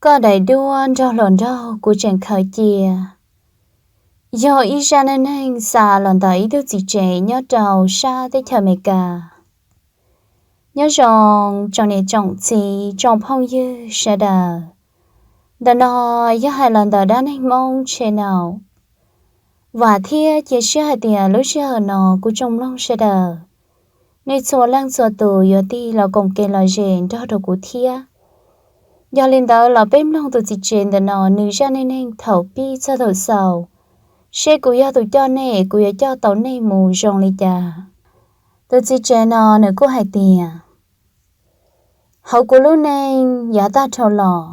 Koj daim duab nrog hluas nraug kuv tseem khaws cia, yog ib zaj neej neeg xa los ntawm ib tug txiv tsev nyob rau sab teb chaws Amelikas. Nyob zoo tsoom niam tsoom txiv tsoom phooj ywg sawv daws, ntawm no yog hais los ntawm Dab Neeg Hmoob Channel. Vam thiab cia siab hais tias lub sij hawm no kuv tsoom mloog sawv daws, nej txhua leej txhua tus yuav tig los koom kev lom zem nrog rau kuv thiab. Yog li ntawd los peb mloog tus txiv tsev ntawm no nws zaj neej neeg thaum pib txog thaum xaus, seb kuv yog tus coj nej, kuv yuav coj tau nej mus zoo li cas. Tus txiv tsev no nws kuj hais tias, hauv kuv lub neej yav tag dhau los,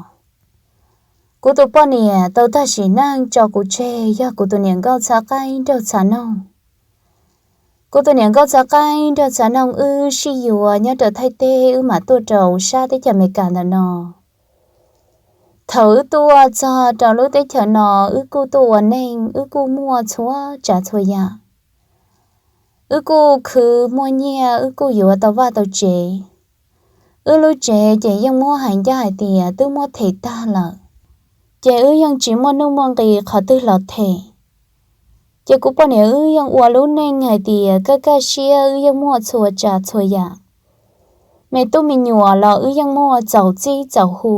kuv tus poj niam tau tag sim neej tso kuv tseg yog kuv tus niam nkauj txhav qaib nraug txhav noog. Kuv tus niam nkauj txhav qaib nraug txhav noog wb sib yuav nyob rau Thaib teb, wb mam tuaj rau sab teb chaws Amelikas ntawm no. Thaum wb tuaj txog rau lub teb chaws no, wb kuj tuaj ua neej, wb kuj muaj txhua tsav txhua yam. Wb kuj khwv muaj nyiaj, wb kuj yuav tau vaj tau tsev. Wb lub tsev ces yeej muab hais ncaj hais tias twb muab them tag lawm, ces wb yeej tsis muaj nuj muaj nqis qhov twg los them. Ces kuv poj niam wb yeej ua lub neej hais tias kaj kaj siab, wb yeej muaj txhua tsav txhua yam. Me tub me nyuam los wb yeej muaj txaus txib txaus hu.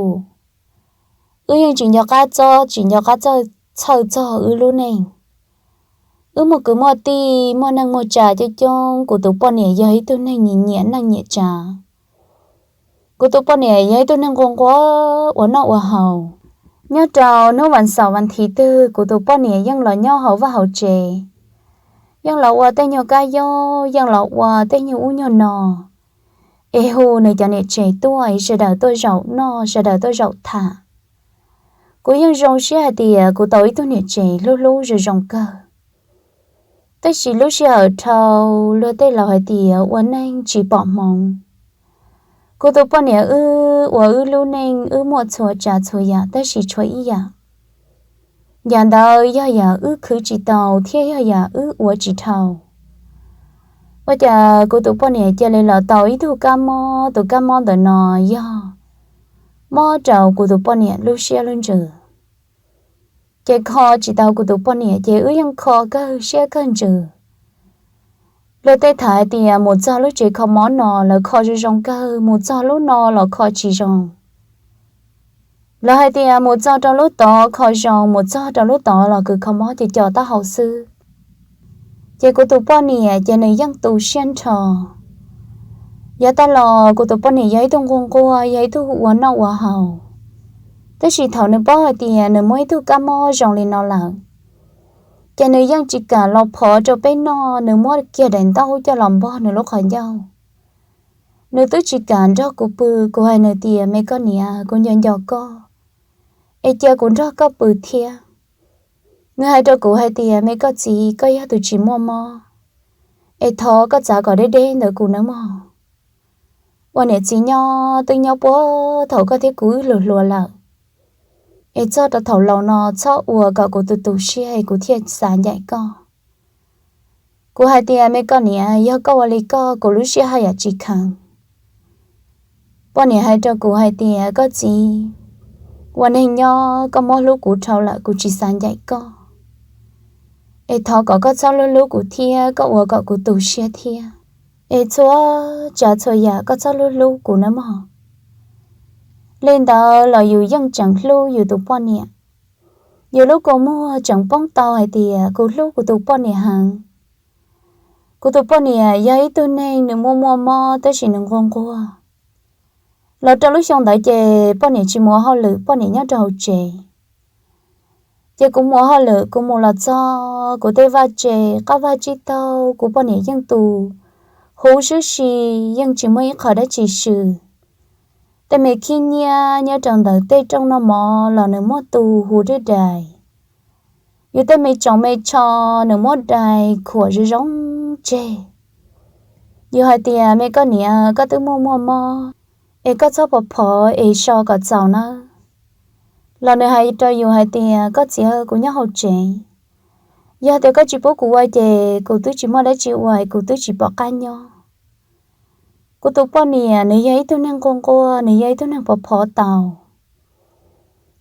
Wb yeej tsis nco qab txob, tsis nco qab txhawj txog wb lub neej. Wb muaj kwv muaj tij, muaj neej muaj tsav coob coob. Kuv tus poj niam yog ib tug neeg nyiam nyiam neej nyiam tsav. Kuv tus poj niam yog ib tug neeg nquag nquag ua noj ua haus. Nyob rau hnub vas xaum vas thiv twg, kuv tus poj niam yeej los nyob hauv vaj hauv tsev, yeej los ua tej nyuag kab yob, yeej los ua tej nyuag ub nyuag no, es hu nws cov niam tsev tuaj, es sawv daws tuaj zaum noj, sawv daws tuaj zaum tham. Kuv yeej zoo siab hais tias kuv tau ib tug niam tsev hlub hlub zoo zoo kawg. Tab sis lub sij hawm dhau, luag tej laus hais tias ua neej tsis pom hmoov. Kuv tus poj niam wb ua wb lub neej, wb muaj txhua tsav txhua yam, tab sis tshuav ib yam, yam ntawd yog yam wb khwv tsis tau thiab yog yam wb ua tsis dhau. Ua cas kuv tus poj niam cia li los tau ib tug kab mob, tus kab mob ntawm no yog mob rau kuv tus poj niam lub siab lub ntsws. Ces kho tsis tau kuv tus poj niam, ces wb yeej kho kawg siab kawg ntsws. Luag tej tham hais tias mus txog lub tsev kho mob no lawv kho zoo zoo kawg, mus txog lub no los kho tsis zoo. Lawv hais tias mus txog rau lub tod kho zoo, mus txog rau lub tod los kws kho mob ces co taub hau xwb. Ces kuv tus poj niam ces nws yeej tu siab nrho. Yav tag los kuv tus poj niam yog ib tug nquag nquag, yog ib tug ua noj ua haus, tab sis thaum nws paub hais tias nws muaj ib tug kab mob zoo li no lawm, ces nws yeej tsis kam los phov rau peb noj, nws muab kiag daim ntaub coj los npog nws lub qhov ncauj. Nws twb tsis kam nrog kuv pw. Kuv hais nws tias, me koj niam, kuv nco nco koj, es cia kuv nrog koj pw thiab. Nws hais rau kuv hais tias, me koj txiv, koj yog tus tsis muaj mob, es thov koj txav kom deb deb ntawm kuv nawb mog. Ua niam txiv nyob twb nyob puag thaum koj thiab kuv wb hluas hluas lawm, es txog rau thaum laus no txhob ua kom kuv tu tu siab es kuv thiaj xav ncaim koj. Kuv hais tias, me koj niam, yog koj ua li koj, kuv lub siab haj yam tsis kheev. Poj niam hais rau kuv hais tias, koj txiv, ua neeg nyob koj muab hlub kuv dhau lawm, kuv tsis xav ncaim koj, es thov kom koj txhob hlub hlub kuv thiab, koj ua kom kuv tu siab thiab, es txhua tsav txhua yam koj txhob hlub hlub kuv nawb mog. Li ntawd los yus yeej tseem hlub yus tus poj niam. Yus lub kua muag tseem poob tau hais tias kuv hlub kuv tus poj niam heev. Kuv tus poj niam yog ib tug neeg nws muaj muaj mob tab sis nws nquag nquag. Los rau lub xyoo ntawd ces poj niam tsis mus ua hauj lwm, poj niam nyob rau hauv tsev. Ces kuv mus ua hauj lwm, kuv mus los txog kuv tej vaj tse, qab vaj tsib taug, kuv poj niam yeej tu huv sib si, yeej tsis muaj ib qho dab tsi swm. Tej me khib nyiab nyob rau ntawm tej rooj noj mov los nws muab tu huv dwb dais. Yus tej me tsoos me tsho nws muab dai khuam zoo zoo tseg. Yus hais tias, me koj niam, koj twb muaj muaj mob, es koj txhob phov phov es so kom txaus nawb. Los nws hais rau yus hais tias, koj txiv, kuv nyob hauv tsev, yog tias koj tsis pub kuv ua ces kuv twb tsis muaj dab tsi ua, kuv twb tsis pom qab nyob. Kuv tus poj niam nws yog ib tug neeg nquag nquag, nws yog ib tug neeg phov phov tau.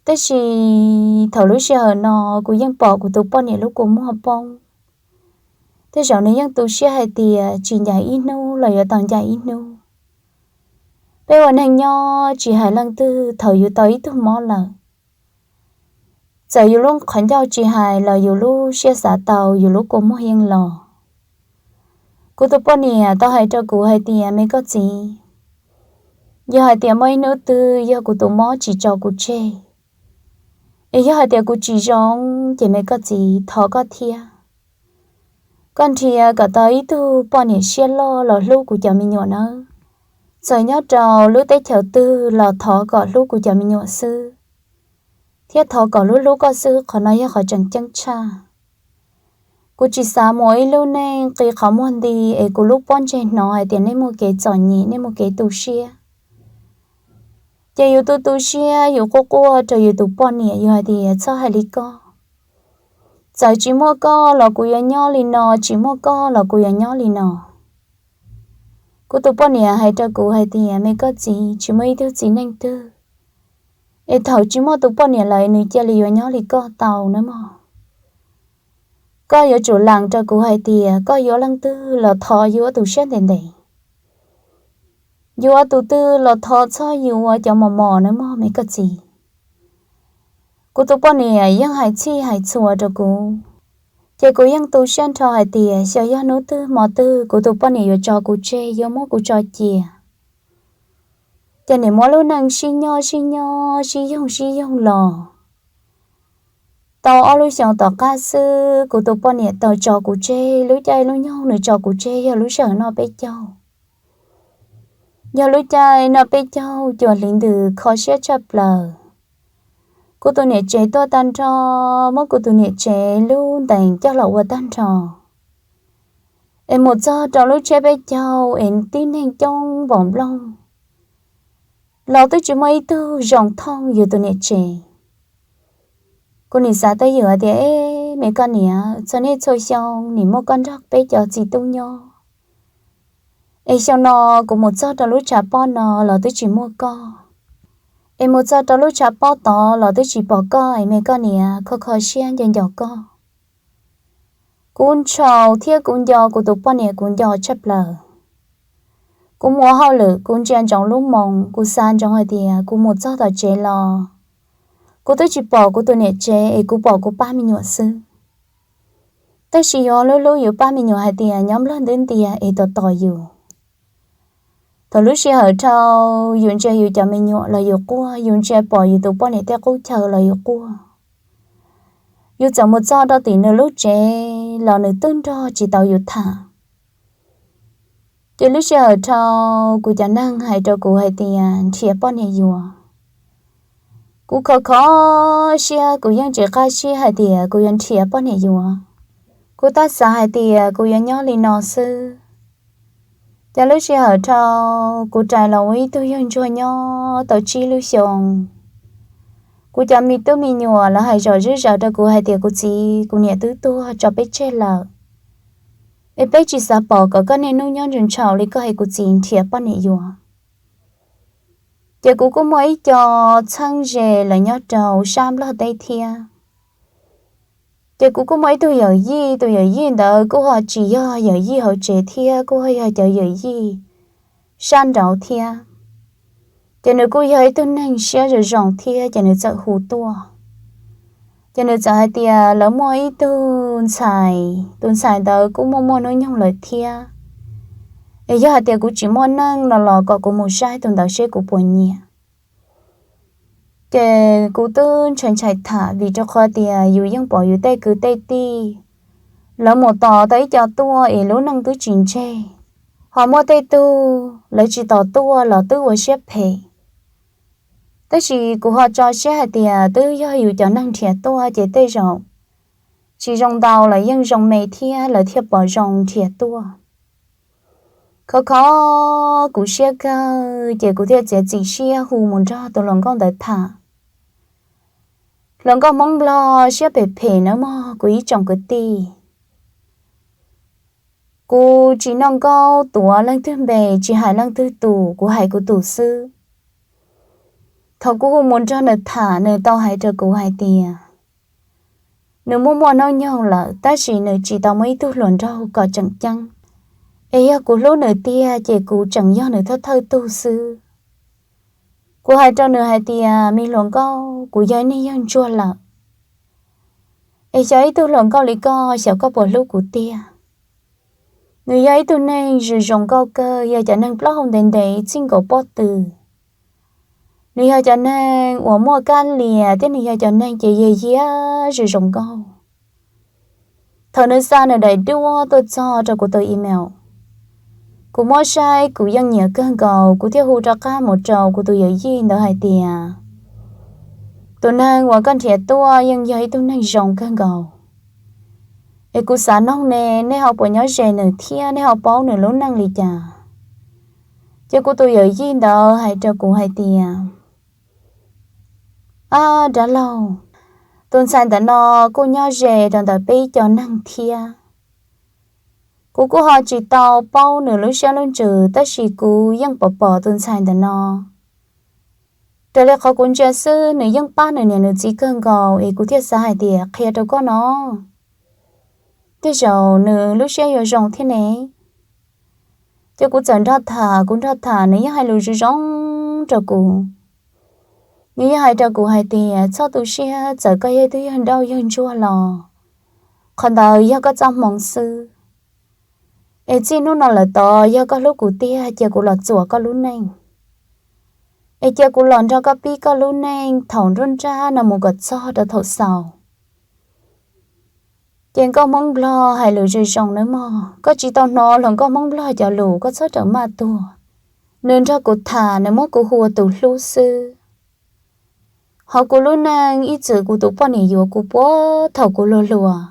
Tab sis thaum lub sij hawm no kuv yeej pom kuv tus poj niam lub kua muag poob. Tej zaum nws yeej tu siab hais tias tsis ncaim ib hnub los yuav tau ncaim ib hnub. Peb ua neeg nyob tsis hais leej twg, thaum yus tau ib tug mob lawm, txawm yus lub qhov ncauj tsis hais los yus lub siab xav tau, yus lub kua muag yeej los. Kuv tus poj niam tau hais rau kuv hais tias, me koj txiv, yog hais tias muaj ib hnub twg yog kuv tus mob tsis tso kuv tseg, es yog hais tias kuv tsis zoo, ces me koj txiv, thov koj thiab, koj nrhiav kom tau ib tug poj niam siab loj los hlub kuv cov me nyuam nawb. Txawm nyob rau lub teb chaws twg los thov kom hlub kuv cov me nyuam xwb, thiab thov kom hlub hlub koj xwb, qhov no yog qhov tseem ceeb tshaj. Kuv tsis xav mus ib lub neej qi qhov muag nti es kuv lub pob ntseg hnov hais tias nej muaj kev txom nyem, nej muaj kev tu siab. Ces yus tu tu siab, yus quaj quaj rau yus tus poj niam, yus hais tias, txhob hais li koj. Txawm tsis muaj koj los kuv yuav nyob li no, tsis muaj koj los kuv yuav nyob li no. Kuv tus poj niam hais rau kuv hais tias, me koj txiv, tsis muaj ib tug txiv neej twg es thaum tsis muaj tus poj niam lawm nws cia li yuav nyob li koj tau nawb mog. Koj yuav tsum lees rau kuv hais tias koj yuav leej twg los thov yuav tus siab ntev ntev, yuav tus twg los thov txhob yuav cov mos mos nawb mog me koj txiv. Kuv tus poj niam yeej hais txhij hais txhua rau kuv, ces kuv yeej tu siab nrho hais tias xyov yog hnub twg hmo twg kuv tus poj niam yuav tso kuv tseg, yuav muab kuv tso cia. Ces nim muab lub neej sib nyob sib nyob, sib yoog sib yoog los tau ob lub xyoos tom qab xwb, kuv tus poj niam tau tso kuv tseg. Lub caij lub nyoog nws tso kuv tseg yog lub sij hawm noj peb caug. Yog lub caij noj peb caug cua hliv ntws kho siab tshaj plaws. Kuv tus niam tsev tuaj tag nrho, muab kuv tus niam tsev lub ntees coj los ua tag nrho, es mus txog rau lub tsiab peb caug es tib neeg coob npaum nplooj, los twb tsis muaj ib tug zoo thooj yus tus niam tsev. Kuv nim xav twj ywm tias, e, me koj niam, txhua niaj txhua xyoo nim muaj koj nrog peb cov txiv tub nyob, es xyoo no kuv mus txog rau lub tshav pob no los twb tsis muaj koj, es mus txog rau lub tshav pob tod los twb tsis pom koj, es me koj niam, kho kho siab nco nco koj. Kuv ntshai thiab kuv nco kuv tus poj niam, kuv nco tshaj plaws. Kuv mus hauj lwm, kuv ntsia ntsoov lub moos, kuv xav ntsoov hais tias kuv mus txog tom tsev los kuv twb tsis pom kuv tus niam tsev, es kuv pom kuv pab me nyuam xwb. Tab sis yus hlub hlub yus pab me nyuam hais tias nyob nplog ntwb ntias es tos tos yus. Thaum lub sij hawm dhau, yus ntsia yus cov me nyuam los yus quaj, yus ntsia pom yus tus poj niam tej qub chaw los yus quaj. Yus txawm mus txog rau tim nws lub tsev los nws twb nrog tsis tau yus tham. Ces lub sij hawm dhau, kuv cov neeg hais rau kuv hais tias nrhiav poj niam yuav. Kuv khov kho siab, kuv yeej tsis qab siab hais tias kuv yuav nrhiav poj niam yuav. Kuv tab xav hais tias kuv yuav nyob li no xwb. Ces lub sij hawm dhau, kuv rais los ua ib tug yawg ntsuag nyob tau tsib lub xyoo. Kuv cov me tub me nyuam lawv hais zom zeb zaws rau kuv hais tias, kuv txiv, kuv niam twb tuag tso peb tseg lawm, es peb tsis xav pom kom koj niaj hnub nyob ntshaus li koj, es kuv txiv nrhiav poj niam yuav. Ces kuv kuj muaj ib co txheeb ze lawv nyob rau sab Nplog teb thiab. Ces kuv kuj muaj ib tug yawm yij, tus yawm yij ntawd kuj ho tsis yog yawm yij hauv tsev thiab, kuj ho yog cov yawm yij sab nraud thiab. Ces nws kuj yog ib tug neeg siab zoo zoo thiab, ces nws txawm hu tuaj. Ces nws txawm hais tias lawv muaj ib tug ntxhais, tus ntxhais ntawd kuj muaj muaj hnub nyoog lawm thiab, es yog hais tias kuv tsis muaj neej no los kom kuv mus saib tus ntawd seb kuv puas nyiam. Ces kuv twb ntshai ntshai tham, vim rau qhov tias yus yeej pom yus tej kwv tej tij lawv mus tos tau ib co tuaj es lub neej twb tsis ntseg, ho muaj tej tug lawv tsis tos tuaj los twb ua siab phem. Tab sis kuv ho tso siab hais tias twb yog yus cov neeg nrhiav tuaj ces tej zaum tsis zoo ntau los yeej zoo me thiab, lawv thiaj pom zoo nrhiav tuaj. Khov kho kuv siab kawg, ces kuv thiaj txiav txim siab hu mus nrog tus hluas nkauj ntawd tham. Hluas nkauj Hmoob Nplog siab phem phem nawb mog kuv ib tsoom kwv tij. Kuv tsis noj nkauj tuav leej twg npe, tsis hais leej twg tus, kuv hais kuv tus xwb. Thaum kuv hu mus nrog nws tham, nws tau hais rau kuv hais tias nws muaj muaj hnub nyoog lawm tab sis nws tsis tau muaj ib tug hluas nraug kom tseem ceeb, es yog kuv hlub nws tiag ces kuv tseem yog nws thawj thawj tug xwb. Kuv hais rau nws hais tias, me hluas nkauj, kuv yog ib neeg yawg ntsuag lawm, es xyov ib tug hluas nkauj li koj xyov koj puas hlub kuv tiag. Nws yog ib tug neeg zoo zoo nkauj kawg, yog cov neeg plaub hau ntev ntev txij nkaus pob tw. Nws yog cov neeg uas muaj kab lias thiab nws yog cov neeg ces yog yag zoo zoo nkauj. Thaum nws xa nws daim duab tuaj txog rau kuv tus email, kuv muab saib kuv yeej nyiam kawg nkaus, kuv thiaj hu rov qab mus rau kuv tus yawm yij ntawd hais tias, tus neeg uas koj nrhiav tuaj yeej yog ib tug neeg zoo kawg nkaus, es kuv xav noog ne, nej ho puas nyob ze nws thiab nej ho paub nws lub neej li cas? Ces kuv tus yawm yij ntawd hais rau kuv hais tias, ab dab laug, tus ntxhais ntawm no kuj nyob ze rau ntawm peb cov neeg thiab. Kuv kuj ho tsis tau paub nws lub siab lub ntsws tab sis kuv yeej pom pom tus ntxhais ntawm no. Raws li qhov kuv ntsia xwb nws yeej pab nws niam nws txiv kawg nkaus es kuv thiaj xav hais tias qhia rau koj no, tej zaum nws lub siab yuav zoo thiab ne. Ces kuv txawm nrog tham, kuv nrog tham nws yeej hais lus zoo zoo rau kuv. Nws yeej hais rau kuv hais tias txhob tu siab, txawm koj yog ib tug yawg nrauj yawg ntsuag los qhov ntawd yog koj txoj hmoo xwb. Es txij hnub no lawm tod yog koj hlub kuv tiag cia kuv los txuas koj lub neej, es cia kuv los nrog koj pib koj lub neej thaum nruab nrab no mus kom txog rau thaum xaus. Ces nkauj Hmoob Nplog hais lus zoo zoo nawb mog, koj tsis tau hnov hluas nkauj Hmoob Nplog cov lus koj txhob rawm maj tuag. Nws nrog kuv tham, nws muab kuv hu ua tus hlub xwb. Hauv kuv lub neej ib txwm kuv tus poj niam yuav kuv puag thaum kuv hluas hluas.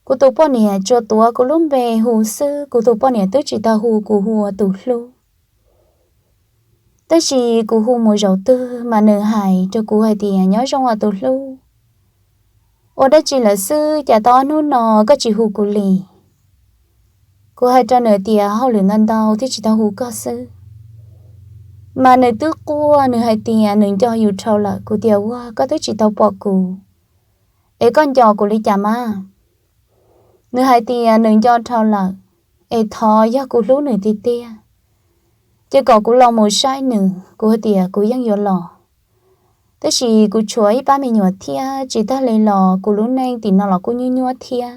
Kuv tus poj niam tsuas tuav kuv lub npe hu xwb, kuv tus poj niam twb tsis tau hu kuv hu ua tus hlub. Tab sis kuv hu mus zaum twg mas nws hais rau kuv hais tias nyob zoo os tus hlub, ua dab tsi lawm xwb cas tau ob hnub no koj tsis hu kuv li? Kuv hais rau nws tias hauj lwm ntau ntau thiaj tsis tau hu koj xwb. Mas nws twb quaj, nws hais tias nws nco yus dhau lawm. Kuv tias ua koj twb tsis tau pom kuv es koj nco kuv li cas mas? Nws hais tias nws nco dhau lawm es thov yog kuv hlub nws tiag tiag ces kom kuv los mus saib nws. Kuv hais tias kuv yeej yuav los, tab sis kuv tshuav ib pab me nyuam thiab, tsis tag li los kuv lub neej tim no los kuj nyuab nyuab thiab,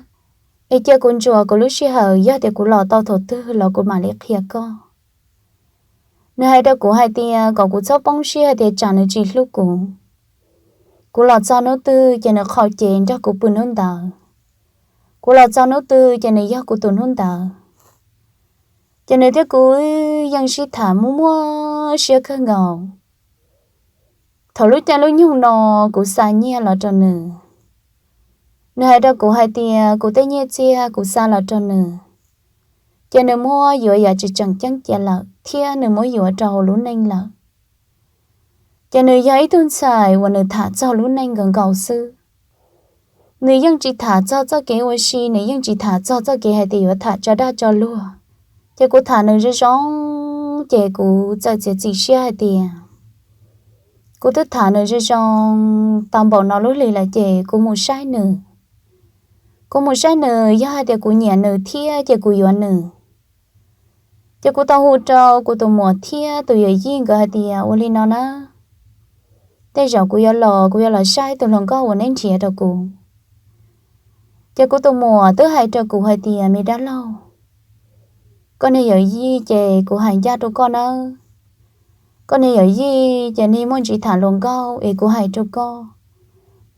es cia kuv ntsuas kuv lub sij hawm, yog tias kuv los tau thaum twg los kuv mam li qhia koj. Nws hais rau kuv hais tias kom kuv txhob poob siab hais tias tsam nws tsis hlub kuv. Kuv los txog hnub twg ces nws qhau cev nrog kuv pw hnub ntawd. Kuv los txog hnub twg ces nws yog kuv tus hnub ntawd. Ces nws thiab kuv yeej sib tham muaj muaj siab kawg nkaus. Thaum lub caij lub nyoog no kuv xa nyiaj los rau nws. Nws hais rau kuv hais tias kuv tej nyiaj txiag kuv xa los rau nws, ces nws muab yuav yam tsis tseem ceeb cia lawm thiab nws muab yuav rau hauv lub neej lawm. Ces nws yog ib tug ntxhais uas nws tham txog lub neej nkaus nkaus xwb. Nws yeej tsis tham txog txoj kev ua si, nws yeej tsis tham txog txoj kev hais tias yuav tham tso dag tso luag. Ces kuv tham nws zoo zoo, ces kuv txawm txiav txim siab hais tias kuv twb tham nws zoo zoo tau npaum no lub hli lawm ces kuv mus saib nws. Kuv mus saib nws, yog hais tias kuv nyiam nws thiab ces kuv yuav nws. Ces kuv tau hu rau kuv tus muam thiab tus yawm yij nkawd hais tias ua li no na, tej zaum kuv yuav los, kuv yuav los saib tus hluas nkauj uas neb nrhiav rau kuv. Ces kuv tus muam twb hais rau kuv hais tias me dab laug, koj niag yawm yij ces kuv hais ncaj rau koj nawb. Koj niag yawm yij ces nws muaj ntsis tham hluas nkauj es kuv hais rau koj,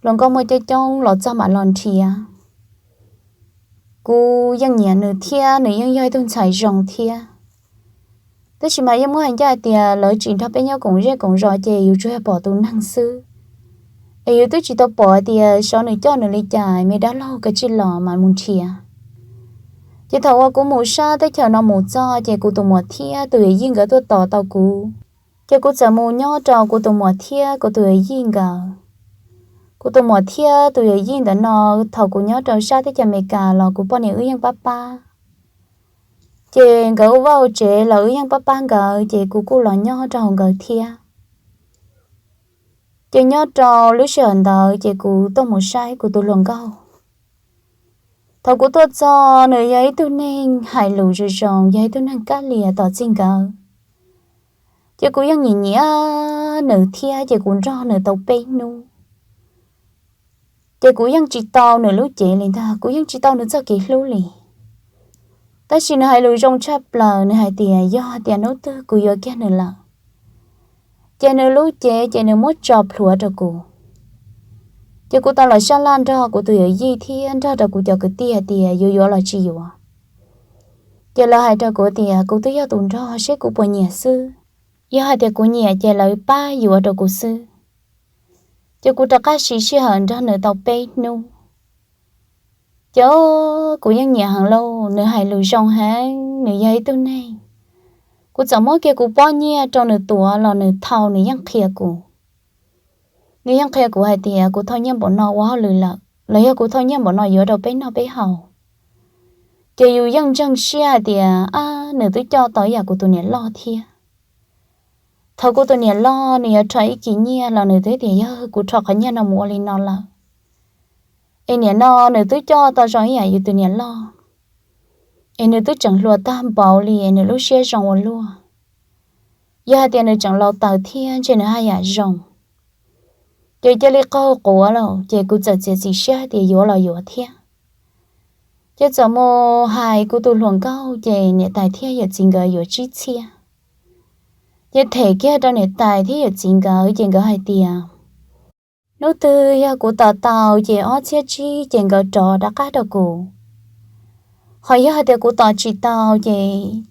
hluas nkauj muaj coob coob los txog mam los nrhiav. Kuv yeej nyiam nws thiab nws yeej yog ib tug ntxhais zoo thiab. Tab sis mas yeej muab hais ncaj hais tias lawv tsis nrog peb nyob koom zej koom zos ces yus tsuas yog pom tus neeg xwb. Es yus twb tsis tau pom hais tias xyov nws coj nws li cas, me dab laug kav tsij los mam mus nrhiav. Ces thaum uas kuv mus sab teb chaws no mus txog ces kuv tus muam thiab tus yawm yij nkawd tuaj tos tau kuv. Ces kuv txawm mus nyob rau kuv tus muam thiab kuv tus yawm yij nkawd. Kuv tus muam thiab tus yawm yij ntawd no, thaum kuv nyob rau sab teb chaws Amelikas los kuv poj niam wb yeej pab pab. Ces nkawd ua vaj ua tsev los wb yeej pab pab nkawd, ces kuv kuj los nyob rau hauv nkawd thiab. Ces nyob rau lub sij hawm ntawd ces kuv tuaj mus saib kuv tus hluas nkauj. Thaum kuv tuaj txog, nws yog ib tug neeg hais lus zoo zoo, yog ib tug neeg kab lias tom txij nkawm. Ces kuv yeej nyiam nyiam nws thiab, ces kuv nrog nws tau peb hnub. Ces kuv yeej tsis tau nws lub cev li ntag, kuv yeej tsis tau nws txoj kev hlub li. Tab sis nws hais lus zoo tshaj plaws, nws hais tias yog hais tias hnub twg kuv yuav kiag nws lawm, ces nws lub cev ces nws muab tso plhuav rau kuv. Ces kuv tau los sab laj nrog kuv tus yawm yij thiab nrog rau kuv cov kwv tij hais tias yuav yuav los tsis yuav. Ces lawv hais rau kuv tias kuv twb yog tus nrog, seb kuv puas nyiam xwb. Yog hais tias kuv nyiam ces lawv pab yuav rau kuv xwb. Ces kuv rov qab siv sij hawm nrog nws tau peb hnub. Ces kuv yeej nyiam heev lauj, nws hais lus zoo heev, nws yog ib tug neeg, kuv txawm muab kiag kuv pob nyiaj rau nws tuav los nws thau nws yeej qhia kuv. Nws yeej qhia kuv hais tias kuv thau nyiaj npaum no ua hauj lwm lawm los yog kuv thau nyiaj npaum no yuav rau peb noj peb haus. Ces yus yeej ntseeg siab hais tias ab, nws twb coj tau ib yam kuv tus niam loj thiab. Thaum kuv tus niam loj nws yuav rho ib kis nyiaj los nws twb tias yog kuv rho qhov nyiaj no mus ua li no lawm, es nim no nws twb coj tau zoo ib yam yus tus niam loj, es nws twb tseem hluas tag npaum li es nws lub siab zoo ua luaj. Yog hais tias nws tseem laus taws thiab ntshe nws haj yam zoo. Ces cia li qaug quav lawm, ces kuv txawm txiav txim siab hais tias yuav los yuav thiab. Ces txawm mus hais kuv tus hluas nkauj, ces niam tais thiab yawm txiv nkawd yuav tsib txhiab. Ces them kiag rau niam tais thiab yawm txiv nkawd, ces nkawd hais tias hnub twg yog kuv tos tau ces ob txhiab tsib ces nkawd rov rov qab rau kuv. Ho yog hais tias kuv tos tsis tau ces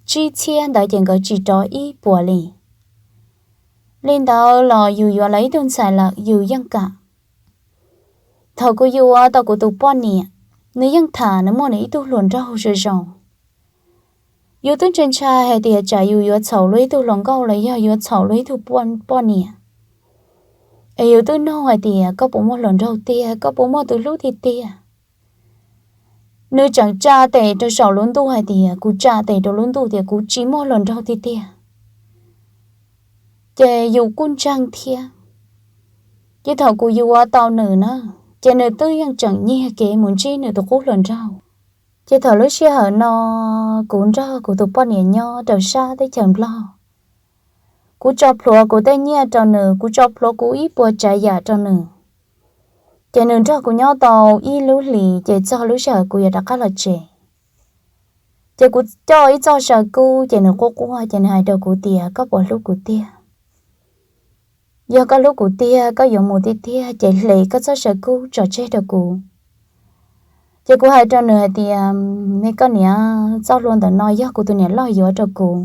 tsib txhiab ntawd ces nkawd tsis rov ib puas li. Li ntawd los yus yuav lawv ib tug ntxhais lawm yus yeej kam. Thaum kuv yuav tau kuv tus poj niam, nws yeej tham nws muaj nws ib tug hluas nraug zoo zoo. Yus twb ntshai ntshai hais tias tsam yus yuav txhaum luag ib tug hluas nkauj los yog yuav txhaum luag ib tug poj niam. Es yus twb nug hais tias koj puas muaj hluas nraug tiag, koj puas muaj tus hlub tiag tiag. Nws tseem tsa tes rau saum lub ntuj hais tias, kuv tsa tes rau lub ntuj tias kuv tsis muaj hluas nraug tiag tiag. Ces yus kuj ntseeg thiab. Ces thaum kuv yuav tau nws na, ces nws twb yeej tseem nyiag kev mus ntsib nws tus qub hluas nraug. Ces thaum lub sij hawm no kuv nrog kuv tus poj niam nyob rau sab teb chaws Nplog. Kuv tso plhuav kuv tej nyiaj rau nws, kuv tso plhuav kuv ib puas tsav yam rau nws. Ces nws nrog kuv nyob tau ib lub hlis, ces txog lub sij hawm kuv yuav rov qab los tsev. Ces kuv coj ib txoj saw kub, ces nws quaj quaj, ces nws hais rau kuv tias koj puas hlub kuv tiag? Yog koj hlub kuv tiag, koj yuav mus tiag tiag ces hle koj txoj saw kub tso tseg rau kuv. Ces kuv hais rau nws hais tias, me koj niam, txoj hlua ntawm no yog kuv tus niam loj yuav rau kuv,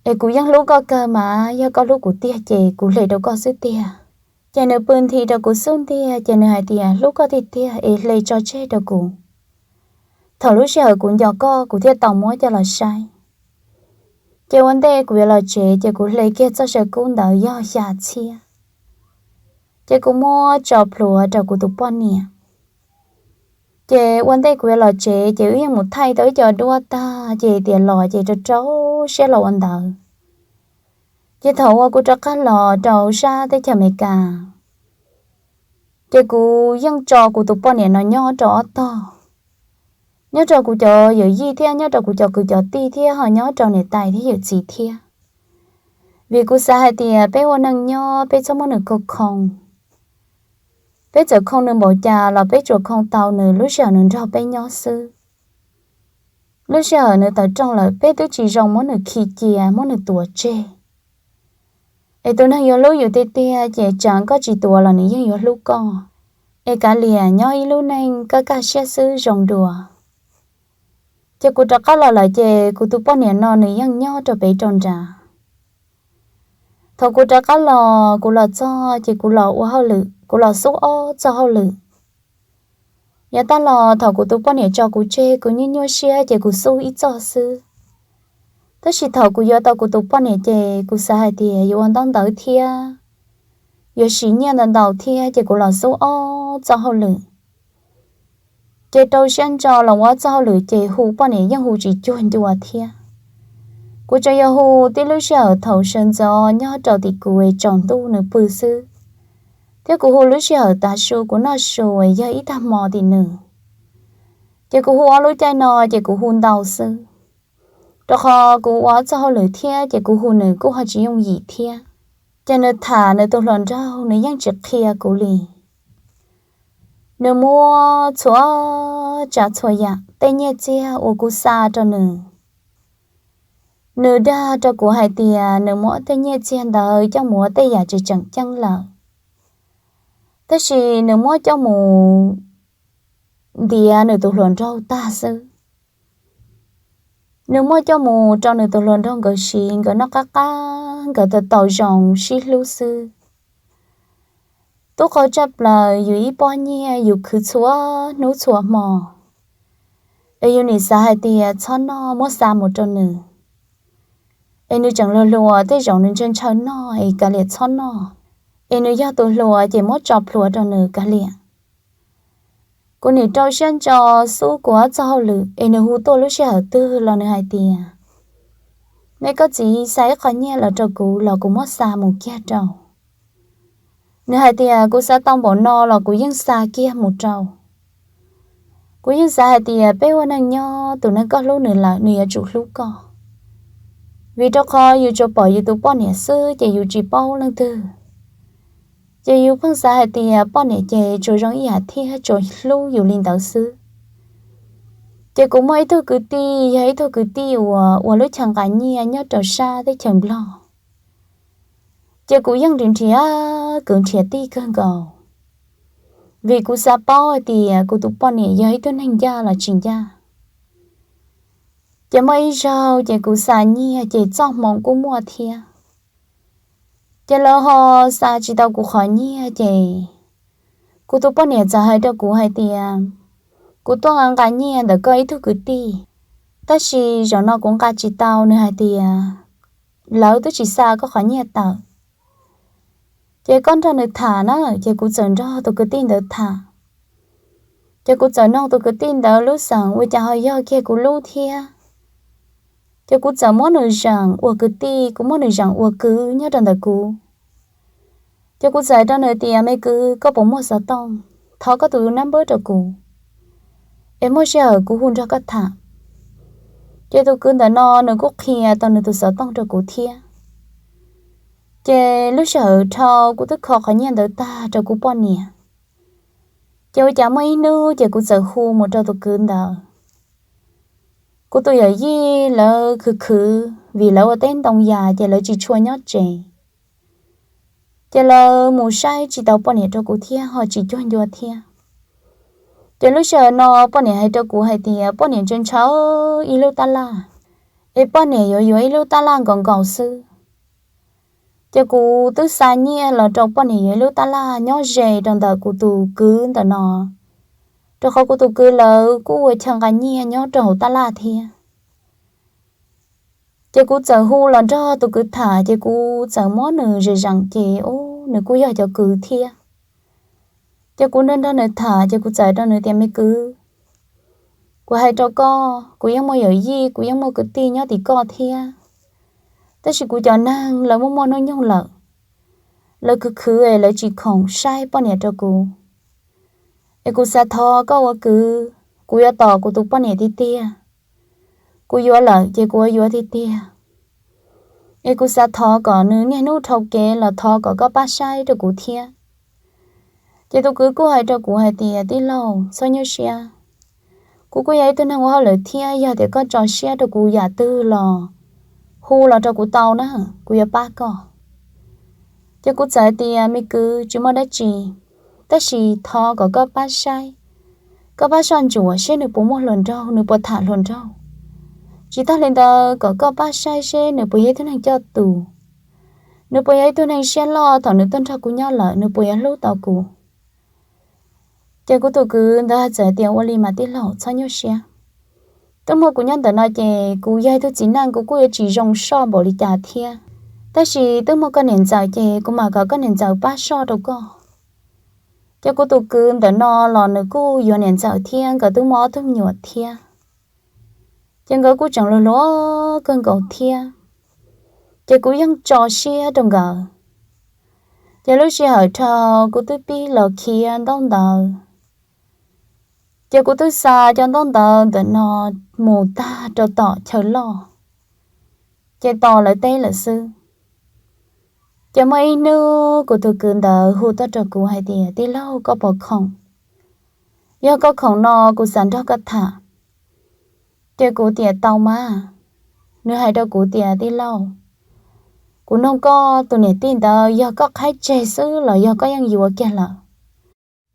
es kuv yeej hlub koj kawg mas, yog koj hlub kuv tiag ces kuv hle rau koj xwb tiag. Ces nws pw nthi rau kuv xub ntiag, ces nws hais tias hlub koj tiag tiag es hle tso tseg rau kuv. Thaum lub sij hawm kuv nco koj kuv thiaj tau muab coj los saib. Ces ua ntej kuv yuav los tsev ces kuv hle kiag txoj saw kub ntawd yog xya txhiab. Ces kuv muab tso plhuav rau kuv tus poj niam. Ces ua ntej kuv yuav los tsev ces wb yeej mus thaij tau ib co duab tag, ces tias los ces rau rau siab los ua ntawd. Ces thaum uas kuv rov qab los rau sab teb chaws Amelikas, ces kuv yeej tso kuv tus poj niam no nyob rau ob tog, nyob rau kuv cov yawm yij thiab nyob rau kuv cov kwv cov tij thiab ho nyob rau niam tais thiab yawm txiv thiab. Vim kuv xav hais tias peb ua neej nyob peb txhob muab nws khoo khoo. Peb txawm khoo nws npaum cas los peb tsuas khoo tau nws lub sij hawm nws nrog peb nyob xwb. Lub sij hawm nws tawm rooj lawm peb twb tsis zoo muab nws khi cia muab nws tuav tseg. Es tus neeg yuav hlub yus tiag tiag ces tsam koj tsis tuav los nws yeej yuav hlub koj. Es kav liam nyob ib lub neej kaj kaj siab xwb zoo dua. Ces kuv rov qab los lawm ces kuv tus poj niam no nws yeej nyob rau pem rau nrad. Thaum kuv rov qab los kuv los txog ces kuv los ua hauj lwm, kuv los xub ob txoj hauj lwm. Yav tag los thaum kuv tus poj niam tso kuv tseg kuv nyuaj nyuaj siab ces kuv xub ib txoj xwb. Tab sis thaum kuv yuav tau kuv tus poj niam ces kuv xav hais tias yuav ua ntaub ntawv thiab, yuav siv nyiaj ntau ntau thiab ces kuv los xub ob txoj hauj lwm. Ces rau siab ntso los ua ob txoj hauj lwm ces hu poj niam yeej hu tsis cuag ncua thiab. Kuv tsuas yog hu tib lub sij hawm thaum sawv ntxov nyob rau tim kuv es tsaus ntuj nws pw xwb. Thiab kuv hu lub sij hawm tav su kuv noj su es yog ib tag hmo tim nws. Ces kuv hu ob lub caij no ces kuv hu ntau xwb, rau qhov kuv ua txoj hauj lwm thiab ces kuv hu nws kuj ho tsis yooj yim thiab. Ces nws tham nws tus hluas nraug nws yeej tsis qhia kuv li. Nws muab txhua tsav txhua yam tej nyiaj txiag uas kuv xa rau nws, nws dag rau kuv hais tias nws muab tej nyiaj txiag ntawd coj mus ua tej yam tsis tseem ceeb lawm, tab sis nws muab coj mus ntiav nws tus hluas nraug tag xwb. Nws muab coj mus rau nws tus hluas nraug nkawd siv, nkawd noj qab qab, nkawd tau tau zoo sib hlub xwb. Tub qau tsaj plaws yus ib pob nyiaj yus khwv txhua hnub txhua hmo, es yus nim xav hais tias txhob noj, muab xa mus rau nws, es nws tseem hluas hluas, tej zaum nws ntshaw ntshaw noj es kav liam txhob noj, es nws yog tus hluas ces muab tso plhuav rau nws kav liam. Kuv nim rau siab ntso xub kuv ob txoj hauj lwm es nws hu tuaj lub sij hawm twg los nws hais tias, nej koj txiv xa ib qho nyiaj los rau kuv los kuv muab xa mus kiag rau. Nws hais tias kuv xav tau npaum no los kuv yeej xa kiag mus rau. Kuv yeej xav hais tias peb ua neej nyob, tus neeg koj hlub nws lawm nws yuav tsum hlub koj, vim rau qhov yus tsuas pom yus tus poj niam xwb ces yus tsis paub leej twg. Ces yus pheej xav hais tias poj niam ces tsuas zoo ib yam thiab tsuas hlub yus li ntawd xwb. Ces kuv muaj ib tug kwv tij, yog ib tug kwv tij uas ua lub chaw nqa nyiaj nyob rau sab teb chaws Nplog. Ces kuv yeej nrhiav kwv nrhiav tij kawg nkaus, vim kuv xav paub hais tias kuv tus poj niam yog ib tug neeg ncaj los tsis ncaj. Ces muaj ib zaug ces kuv xa nyiaj ces txoj hmoov kuj muaj thiab. Ces lawv ho xa tsis tau kuv qhov nyiaj ces kuv tus poj niam txawm hais rau kuv hais tias, kuv tuaj nqa nqa nyiaj ntawm koj ib tug kwv tij, tab sis zaum no kuv nqa tsis tau, nws hais tias lawv twb tsis xa koj qhov nyiaj tawm. Ces koj nrog nws tham na. Ces kuv txawm nrog tus kwv tij ntawd tham. Ces kuv txawm noog tus kwv tij ntawd lub xeem ua cas ho yog kiag kuv lub thiab. Ces kuv txawm muab nws zeem ua kwv tij, kuv muab nws zeem ua kwv nyob rau ntawm kuv. Ces kuv txawm rau nws tias, me kwv, koj puas muaj xov tooj? Thov koj tus nab npawb rau kuv, es muaj sij hawm kuv hu nrog koj tham. Ces tus kwv ntawm no nws kuj qhia tau nws tus xov tooj rau kuv thiab. Ces lub sij hawm dhau kuv twb kho qhov nyiaj ntawd tag rau kuv poj niam. Ces ua cas muaj ib hnub ces kuv txawm hu mus rau tus kwv ntawd. Kuv tus yawm yij lawv khwv khwv vim lawv ua teb ntoo yas ces lawv tsis tshua nyob tsev. Ces lawv mus saib tsis tau poj niam rau kuv thiab ho tsis cuag ncua thiab. Ces lub sij hawm no poj niam hais rau kuv hais tias poj niam ntshaw ntshaw ib lub tab laj, es poj niam yuav yuav ib lub tab laj nkaus nkaus xwb. Ces kuv twb xa nyiaj los rau poj niam yuav ib lub tab laj nyob ze rau ntawm kuv tus kwv ntawm no, rau qhov kuv tus kwv lawv kuj ua chaw nqa nyiaj nyob rau hauv tab laj thiab. Ces kuv txawm hu los nrog tus kwv tham, ces kuv txawm muab nws zeem zeem ces nws kuj yog cov kwv thiab. Ces kuv nrog nrog nws tham ces kuv txawm rau nws tias, me kwv, kuv hais rau koj, kuv yeej muaj yawm yij, kuv yeej muaj kwv tij nyob tim koj thiab, tab sis kuv cov neeg lawv muaj muaj hnub nyoog lawm, lawv khwv khwv es lawv tsis khoom saib poj niam rau kuv. Es kuv xav thov koj ua kwv, kuv yuav tos kuv tus poj niam tiag tiag. Kuv yuav lawm ces kuv yuav yuav tiag tiag. Es kuv xav thov kom nws niaj hnub dhau kev los thov kom koj pab saib rau kuv thiab. Ces tus kwv kuj hais rau kuv hais tias, tij laug, txhob nyuaj siab, kuv kuj yog ib tug neeg ua hauj lwm thiab, yog tias koj tso siab rau kuv yam twg los hu los rau kuv tau na, kuv yuav pab koj. Ces kuv txawm hais tias, me kwv, tsis muaj dab tsi, tab sis thov kom koj pab saib, koj pab soj ntsuam seb nws puas muaj hluas nraug, nws puas tham hluas nraug. Tsis tag li ntawd kom koj pab saib seb nws puas yog ib tug neeg coj tus, nws puas yog ib tug neeg siab loj, thaum nws tuaj nrog kuv nyob lawm nws puas yuav hlub tau kuv. Ces kuv tus kwv ntawd txawm tias, ua li mas tij laug, txhob nyuaj siab. Twb muaj kuv nyob ntawm no ces kuv yog ib tug txiv neej kuv kuj yuav tsis zoo soj npaum li cas thiab, tab sis twb muaj koj niam ntxawm ces kuv mam kom koj niam ntxawm pab soj rau koj. Ces kuv tus kwv ntawm no los nws kuj yuav niam ntxawm thiab, nkawd twb muaj ob tug me nyuam thiab. Ces nkawd kuj tseem hluas hluas kawg nkaus thiab. Ces kuv yeej tso siab rau nkawd. Ces lub sij hawm dhau kuv twb pib los khiav ntaub ntawv, ces kuv twb xa cov ntaub ntawv ntawm no mus tag rau tom chaw loj, ces tos lawv teb lawm xwb. Ces muaj ib hnub kuv tus kwv ntawd hu tuaj rau kuv hais tias, Tij laug, koj puas khoom? Yog koj khoom no kuv xav nrog koj tham. Ces kuv tias, Tau mas. Nws hais rau kuv tias, Tij laug, kuv nug koj tus niam tij ntawd yog koj qhaib tseg xwb los yog koj yeej yuav kiag lawm?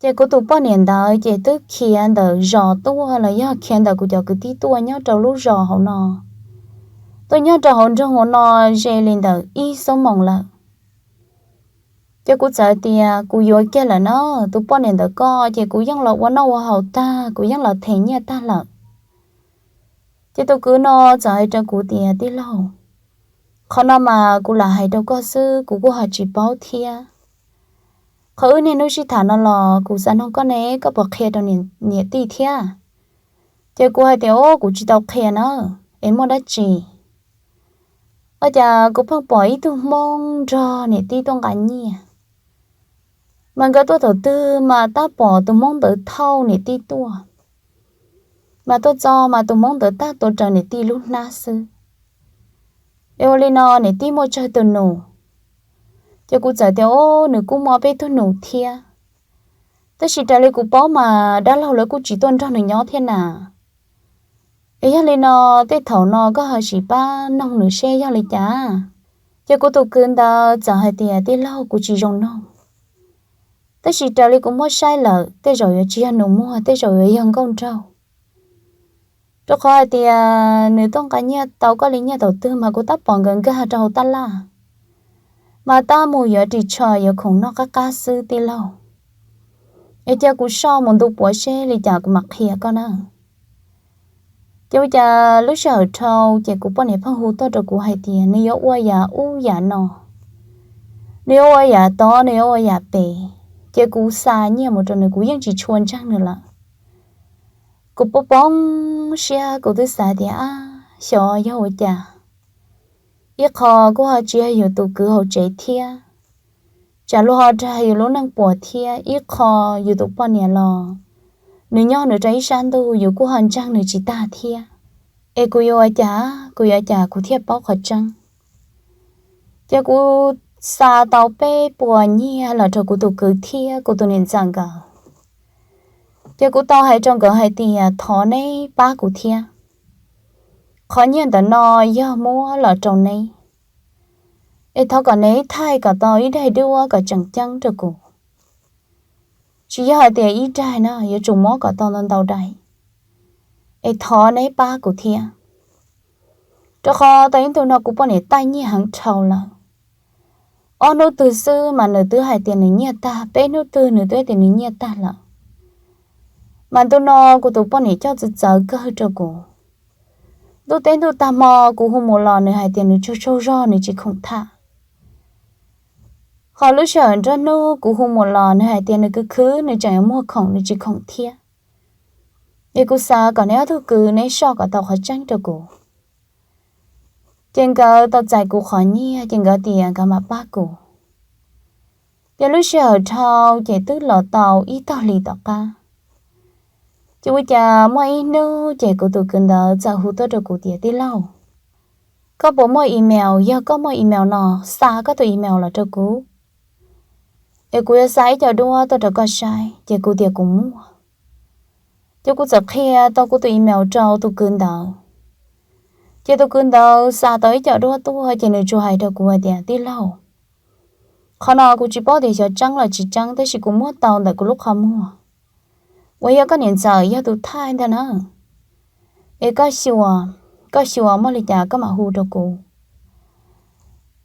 Ces kuv tus poj niam ntawd ces twb khiav ntawm zos tuaj los yog khiav ntawm kuv cov kwv tij tuaj nyob rau lub zos hauv no, tuaj nyob rau hauv nroog hauv no ze li ntawm ib xuab moos lawm. Ces kuv txawm tias, Kuv yuav kiag lawm na, tus poj niam ntawd koj ces kuv yeej los ua noj ua haus tag, kuv yeej los them nyiaj tag lawm. Ces tus kwv no txawm hais rau kuv tias, Tij laug, qhov no mas kuv lam hais rau koj xwb, kuv kuj ho tsis paub thiab. Qhov wb niaj hnub sib tham no los kuv xav nug koj ne, koj puas qhia rau niam tij thiab? Ces kuv hais tias, Ub, kuv tsis tau qhia na, es muaj dab tsi? Ua cas kuv pheej pom ib tug Hmoob nrog niam tij tuaj nqa nyiaj, mas nkawd tuaj thaum twg mas tab pom tus Hmoob ntawd thauj niam tij tuaj, mas tuaj txog mas tus Hmoob ntawd tab tuav rawv niam tij lub hnab xwb. Es ua li no niam tij muaj tsawg tus nus? Ces kuv txawm tias, Ub, nws kuj muaj peb tug nus thiab, tab sis raws li kuv paub mas dab laug lawv kuj tsis tuaj nrog nws nyob thiab na. Es yog li no, tej thaum no koj ho sim pab noog nws seb yog li cas. Ces kuv tus kwv ntawd txawm hais tias, Tij laug, kuv tsis zoo noog, tab sis raws li kuv muab saib lawm tej zaum yuav tsis yog nus muag, tej zaum yuav yog nkauj nraug. Rau qhov hais tias nws tuaj nqa nyiaj tau koj li nyiaj thaum twg mas kuv tab pom nkawd nkag rau hauv tab laj, mas tab mus yuav ris tsho yuav khoom noj qab qab xwb tij laug. Es cia kuv soj mus ntu puav seb li cas kuv mam qhia koj na. Ces ua cas lub sij hawm dhau ces kuv poj niam pheej hu tuaj rau kuv hais tias nws yuav ua yam ub yam no, nws yuav ua yam tod, nws yuav ua yam pem. Ces kuv xa nyiaj mus rau nws, kuv yeej tsis tshua ntseeg nws lawm. Kuv poob poob siab, kuv twb xav tias, Ab, xyov yog ua cas. Ib qho kuj ho tsis yog yus tus kwv hauv tsev thiab, tsam luag ho dag yus lub neej puas thiab. Ib qho yus tus poj niam los nws nyob nws rau ib sab ntuj, yus kuj ho ntseeg nws tsis tag thiab. Es kuv yuav ua cas, kuv yuav ua cas kuv thiaj paub qhov tseeb? Ces kuv xa tau peb puas nyiaj los rau kuv tus kwv thiab kuv tus niam ntxawm nkawd. Ces kuv tau hais rau nkawd hais tias thov neb pab kuv thiab, qhov nyiaj ntawm no yog muab los rau neb, es thov kom neb thaij kom tau ib daim duab kom tseem ceeb rau kuv. Tsis yog hais tias ib daim na, yuav tsum muab kom tau ntau ntau daim, es thov neb pab kuv thiab. Rau qhov tau ib ntu no kuv poj niam taij nyiaj heev dhau lawm. Ob hnub twg xwb mas nws twb hais tias nws nyiaj tag, peb hnub twg nws twb tias nws nyiaj tag lawm. Mas ntu no kuv tus poj niam coj txawv txawv kawg rau kuv. Ntuj teb ntuj tag hmo kuv hu mus los nws hais tias nws tsaug tsaug zog, nws tsis khoom tham. Ho lub sij hawm nruab hnub kuv hu mus los nws hais tias nws khwv khwv, nws tseem yuav muag khoom, nws tsis khoom thiab. Es kuv xav kom neb ob tug kwv neb soj kom tau qhov tseeb rau kuv. Ces nkawd tau txais kuv qhov nyiaj ces nkawd tias nkawd mam pab kuv. Ces lub sij hawm dhau ces twb los tau ib tog hlis tom qab. Ces ua cas muaj ib hnub ces kuv tus kwv ntawd txawm hu tuaj rau kuv tias, Tij laug, koj puas muaj email? Yog koj muaj email no, xa koj tus email los rau kuv, es kuv yuav xa ib co duab tuaj rau koj saib. Ces kuv tias kuv muaj. Ces kuv txawm qhia tau kuv tus email rau tus kwv ntawd. Ces tus kwv ntawd xa tau ib co duab tuaj ces nws tsuas hais rau kuv hais tias, Tij laug, qhov no kuv tsis paub tias xyov tseeb los tsis tseeb, tab sis kuv muab tau ntawm kuv lub qhov muag uas yog koj niam ntxawm yog tus thaij ntag na. Es koj xyuas, koj xyuas muaj li cas koj mam hu rau kuv.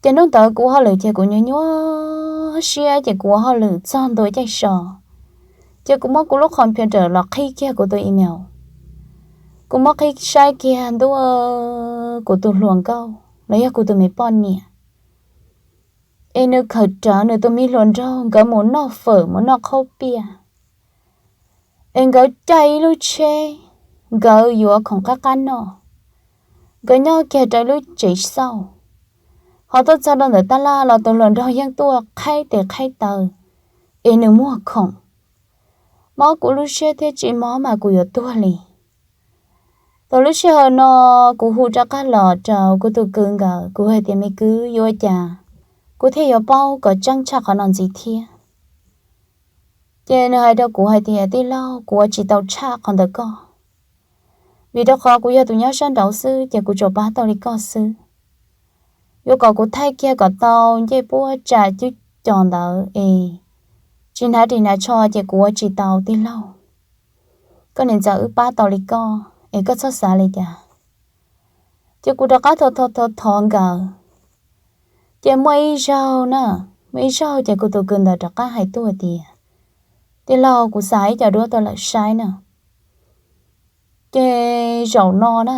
Ces hnub ntawd kuv ua hauj lwm ces kuv nyuaj nyuaj siab ces kuv ua hauj lwm txog ntua caij so, ces kuv muab kuv lub computer los qhib kiag kuv tus email. Kuv muab qhib saib kiag ntua kuv tus hluas nkauj los yog kuv tus me poj niam, es nws khawm rawv nws tus me hluas nraug nkawd mus noj fawm mus noj qhaub piaj. Es nkawd caij ib lub tsheb, nkawd yuav khoom qab qab noj, nkawd nyob kiag rau ib lub tsev xauj. Ho tuaj txog rau ntawm tab laj los tus hluas nraug yeej tuaj qhaib tes qhaib taw, es nws muag khoom. Mob kuv lub siab thiab tsis mob mas kuv yuav tuag li. Thaum lub sij hawm no kuv hu rov qab los rau kuv tus kwv nkawd, kuv hais tias, me kwv, yuav ua cas kuv thiaj yuav paub kom tseeb tshaj qhov no ntxiv thiab? Ces nws hais rau kuv hais tias, tij laug, kuv ua tsis tau tshaj qhov ntawm koj, vim rau qhov kuv yog tus nyob sab nraud xwb ces kuv tsuas pab tau li koj xwb. Yuav kom kuv thaij kiag kom tau ncej puab tsam cwb cos ntawd es tsis hnav ris hnav tsho ces kuv ua tsis tau tij laug. Koj niam ntxawm wb pab tau li koj es koj txhob xav li cas. Ces kuv rov qab thov thov thov nkawd. Ces muaj ib zaug na, muaj ib zaug ces kuv tus kwv ntawd rov qab hais tuaj tias, tij laug, kuv xa ib co duab tuaj lawm saib na. Ces zaum no na,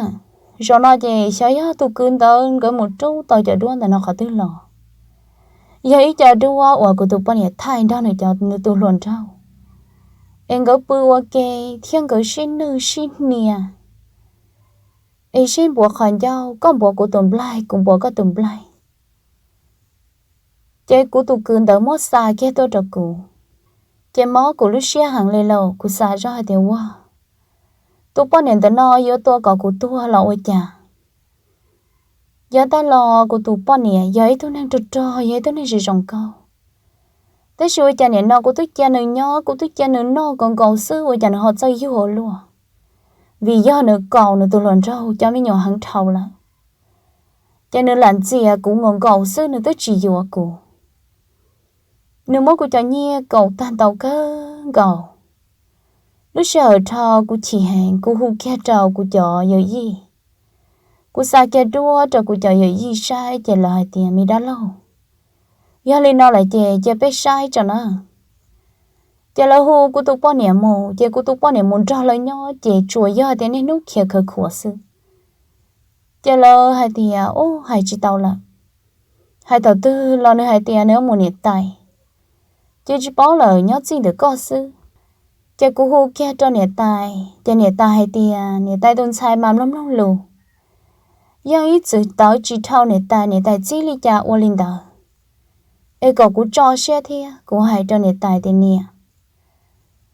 zaum no ces xyov yog tus kwv ntawd nkawd mus rub tau cov duab ntawm no qhov twg los. Yog ib co duab uas kuv tus poj niam thaij nrog nws cov, nws tus hluas nraug, es nkawd pw ua ke thiab nkawd sib nwj sib hnia, es sib npuav qhov ncauj, koj npuav kuv tus nplaig, kuv npuav koj tus nplaig. Ces kuv tus kwv ntawd muab xa kiag tuaj rau kuv. Ces mob kuv lub siab heev li lauj, kuv xav zoj hais tias, ua, tus poj niam ntawm no yuav tua kom kuv tuag los ua cas? Yav tag los kuv tus poj niam yog ib tug neeg rog rog, yog ib tug neeg zoo zoo nkauj, tab sis ua cas nim no kuv twb cia nws nyob, kuv twb cia nws noj nkaus nkaus xwb, ua cas nws ho txawj yuag ua luaj? Vim yog nws kaus nws tus hluas nraug cov me nyuam heev dhau lawm, ces nws lam ntxias kuv nkaus nkaus xwb, nws twb tsis yuav kuv. Nws muab kuv cov nyiaj kaus tag ntau kawg nkaus. Lub sij hawm dhau kuv chim heev, kuv hu kiag rau kuv cov yawm yij. Kuv xa kiag duab rau kuv cov yawm yij saib ces lawv hais tias, me dab laug, yog li no lawm ces cia peb saib tso na. Ces lawv hu kuv tus poj niam mus, ces kuv tus poj niam mus nrog lawv nyob, ces tsuas yog tias niaj hnub khiav khawv khuav xwb. Ces lawv hais tias, ub, hais tsis tau lawm. Hais thaum twg los nws hais tias nws yuav mus niam tais, ces tsis paub lawm, nyob txij ntawm koj xwb. Ces kuv hu kiag rau niam tais, ces niam tais hais tias niam tais tus ntxhais mas mloog mloog lus, yeej ib txwm tawv tsis dhau niam tais, niam tais txib li cas ua li ntawd. Es kom kuv tso siab thiab, kuv hais rau niam tais tias, niam,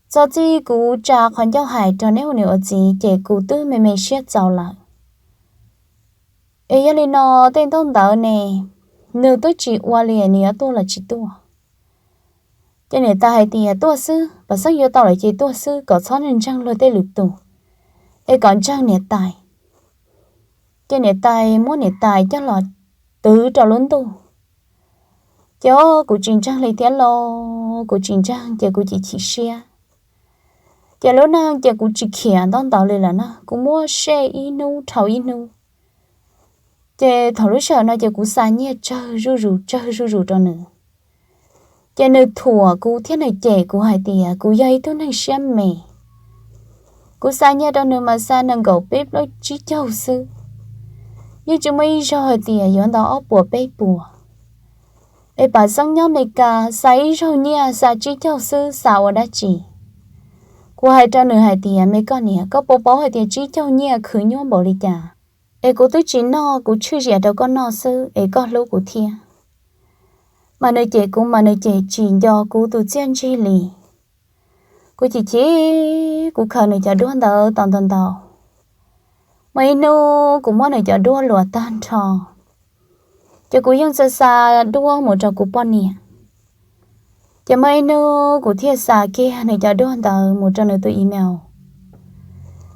txog txij kuv tsa qhov ncauj hais rau neb ua niam ua txiv ces kuv twb me me siab txaus lawm. Es yog li no tej ntaub ntawv ne, nws twb tsis ua li, nws yuav tuaj los tsis tuaj? Ces niam tais hais tias, tuaj xwb, pam xeeb yuav tau lawm ces tuaj xwb, kom txhob ntseeg luag tej lwm tus, es kom ntseeg niam tais. Ces niam tais muab niam tais coj los twv rau lub ntuj. Ces kuv tsis ntseeg li thiab los, kuv tsis ntseeg ces kuv chim chim siab. Ces lub neej ces kuv tsis khiav ntaub ntawv li lawm na, kuv muab sej ib hnub dhau ib hnub. Ces thaum lub sij hawm no ces kuv xa nyiaj tsawg zuj zus tsawg zuj zus rau nws. Ces nws thuam kuv thiab nws cem kuv hais tias kuv yog ib tug neeg siab me. Kuv xa nyiaj rau nws mas xa nees nkaum peb plaub tsib caug xwb, yeej tsis muaj ib zaug hais tias yuav ntau ob puas peb puas. Es pam xeeb nyob Meskas xa ib zaug nyiaj xa tsib caug xwb, xa ua dab tsi? Kuv hais rau nws hais tias, me koj niam, koj puas paub hais tias tsib caug nyiaj khwv nyuaj npaum li cas? Es kuv twb tsis noj, kuv tshwj ziam rau koj noj xwb es koj hlub kuv thiab. Mas nws cem kuv mas nws cem tsis nco kuv tus txiaj ntsig li. Kuv chim chim, kuv khaws nws cov duab ntawd tau ntau ntau. Muaj ib hnub kuv muab nws cov duab luas tag nrho, ces kuv yeej xa xa duab mus rau kuv poj niam. Ces muaj ib hnub kuv thiaj xa kiag nws cov duab ntawd mus rau nws tus email.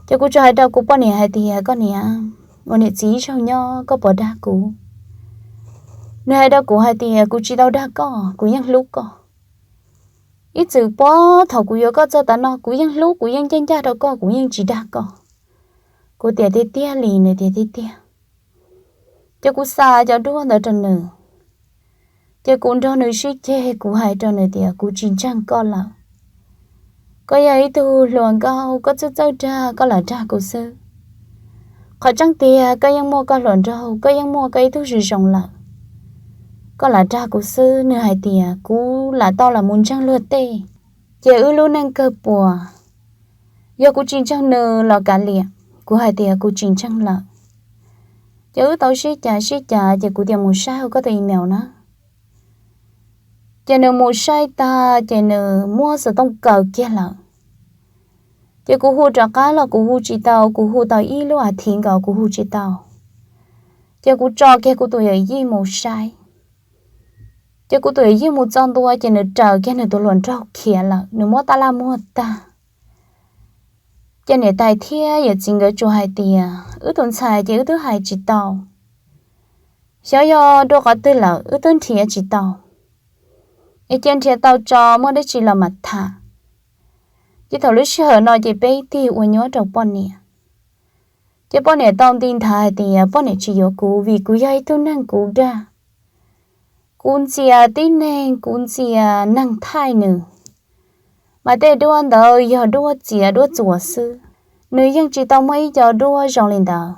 Ces kuv tsuas hais rau kuv poj niam hais tias, koj niam, ua niam txiv ib zaug nyob koj puas dag kuv? Nws hais rau kuv hais tias, kuv tsis tau dag koj, kuv yeej hlub koj. Ib txwm puag thaum kuv yuav koj txog tav no kuv yeej hlub, kuv yeej ncaj ncaj rau koj, kuv yeej tsis dag koj. Kuv tias, tiag tiag li? Nws tias, tiag tiag. Ces kuv xa cov duab ntawd rau nws, ces kuv nrog nws sib ceg, kuv hais rau nws tias, kuv tsis ntseeg koj lawm. Koj yog ib tug hluas nkauj, koj txawj txawj dag, koj lam dag kuv xwb. Qhov tseeb tiag koj yeej muaj koj hluas nraug, koj yeej muaj koj ib tug zoo zoo lawm, koj lam dag kuv xwb. Nws hais tias, kuv lam tau lam mus ntseeg luag tej, ces wb lub neej kawg puas? Yog kuv tsis ntseeg nws los kav liam. Kuv hais tias, kuv tsis ntseeg lawm. Ces wb tau sib cav sib cav ces kuv tias mus saib hauv koj tus email na. Ces nws mus saib tag ces nws muab xov tooj kaw kiag lawm. Ces kuv hu rov qab los kuv hu tsis tau, kuv hu tau ib lub as thiv nkaus kuv hu tsis tau. Ces kuv tso kiag kuv tus yawm yij mus saib. Ces kuv tus yawm yij mus txog ntua ces nws raws kiag nws tus hluas nraug khiav lawm, nws muab tab laj muag tag. Ces niam tais thiab yawm txiv nkawd tsuas hais tias wb tus ntxhais ces wb twb hais tsis tau, xyov yog dua qhov twg lawm wb twb nrhiav tsis tau, es cia nrhiav tau tso muaj dab tsi los mam tham. Ces thaum lub sij hawm no ces peb tig ua nyuab rau poj niam. Ces poj niam tau nti nthav hais tias poj niam tsis yuav kuv vim kuv yog ib tug neeg kuv dag. Kuv ntxias tib neeg, kuv ntxias neeg thaij nws, mas tej duab ntawd yog duab txiav duab txuas xwb, nws yeej tsis tau muaj ib co duab zoo li ntawd.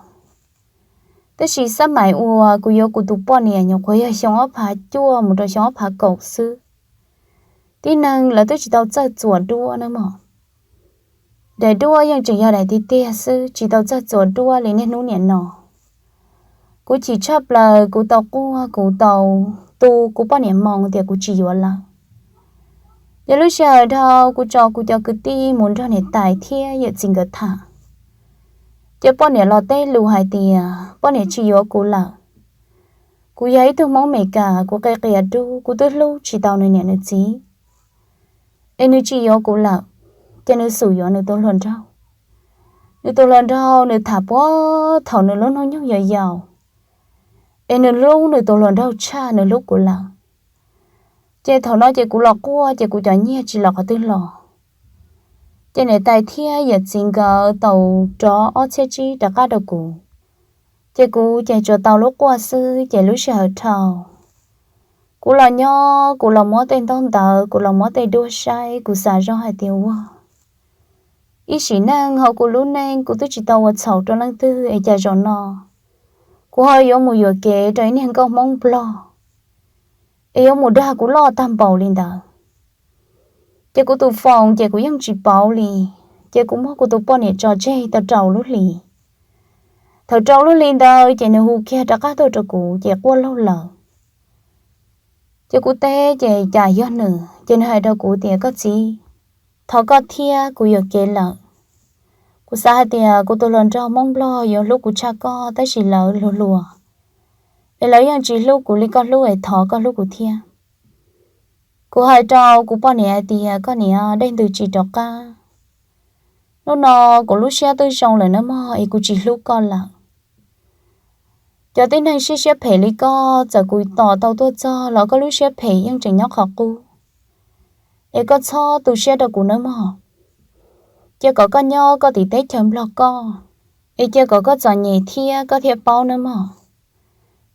Tab sis xab mais uas kuv yuav kuv tus poj niam nyuam qhuav yog xyoo ob phav cuaj mus rau xyoo ob phav kaum xwb. Tib neeg lawv twb tsis tau txawj txuas duab na mog. Daim duab yeej tseem yog daim tiag tiag xwb, tsis tau txawj txuas duab li niaj hnub niam no. Kuv chim tshaj plaws, kuv tau quaj, kuv tau tu kuv poj niam moo tias kuv tsis yuav lawm. Ces lub sij hawm dhau kuv tso kuv cov kwv tij mus nrog niam tais thiab yawm txiv nkawd tham. Ces poj niam los teb lus hais tias poj niam tsis yuav kuv lawm. Kuv yog ib tug Hmoob Meskas, kuv qia qias dub, kuv twb hlub tsis tau nws niam nws txiv, es nws tsis yuav kuv lawm, ces nws xum yuav nws tus hluas nraug. Nws tus hluas nraug nws tham puag thaum nws lub hnub nyoog yau yau, es nws hlub nws tus hluas nraug tshaj nws hlub kuv lawm. Ces thaum no ces kuv los quaj ces kuv cov nyiaj tsis los qhov twg los. Ces niam tais thiab yawm txiv nkawd tau rov ob txhiab tsib rov qab rau kuv. Ces kuv ces tsuas tau lub quaj xwb, ces lub sij hawm dhau kuv los nyob, kuv los muab tej ntaub ntawv, kuv los muab tej duab saib, kuv xav zoj hais tias ua ib sim neej hauv kuv lub neej kuv twb tsis tau ua txhaum rau leej twg es cas zaum no kuv ho yuav mus yuam kev rau ib niag nkauj Hmoob Nplog, es yuav mus dag kuv loj tag npaum li ntawd. Ces kuv tus foos ces kuv yeej tsis pauv li, ces kuv muab kuv tus poj niam tso tseg tau rau lub hlis. Thaum rau lub hlis ntawd ces nws hu kiag rov qab tuaj rau kuv ces quaj laug lawm. Ces kuv teb ces cas yog nws, ces nws hais rau kuv tias koj txiv, thov koj thiab, kuv yuam kev lawm. Kuv xav hais tias kuv tus hluas nraug Hmoob Nplog yuav hlub kuv tshaj koj tab sis lawv hluas hluas, es lawv yeej tsis hlub kuv li koj hlub es thov koj hlub kuv thiab. Kuv hais rau kuv poj niam hais tias koj niam, dej ntws tsis rov qab. Hnub no kuv lub siab twb zoo lawm nawb mog, es kuv tsis hlub koj lawm. Cov tib neeg siab siab phem li koj, txawm kuv tos tau tuaj txog los koj lub siab phem yeej tseem nyob qhov qub. Es koj txhob tu siab rau kuv nawb mog. Cia kom koj nyob koj tim teb chaws Nplog koj, es cia kom koj txom nyem thiab koj thiaj paub nawb mog.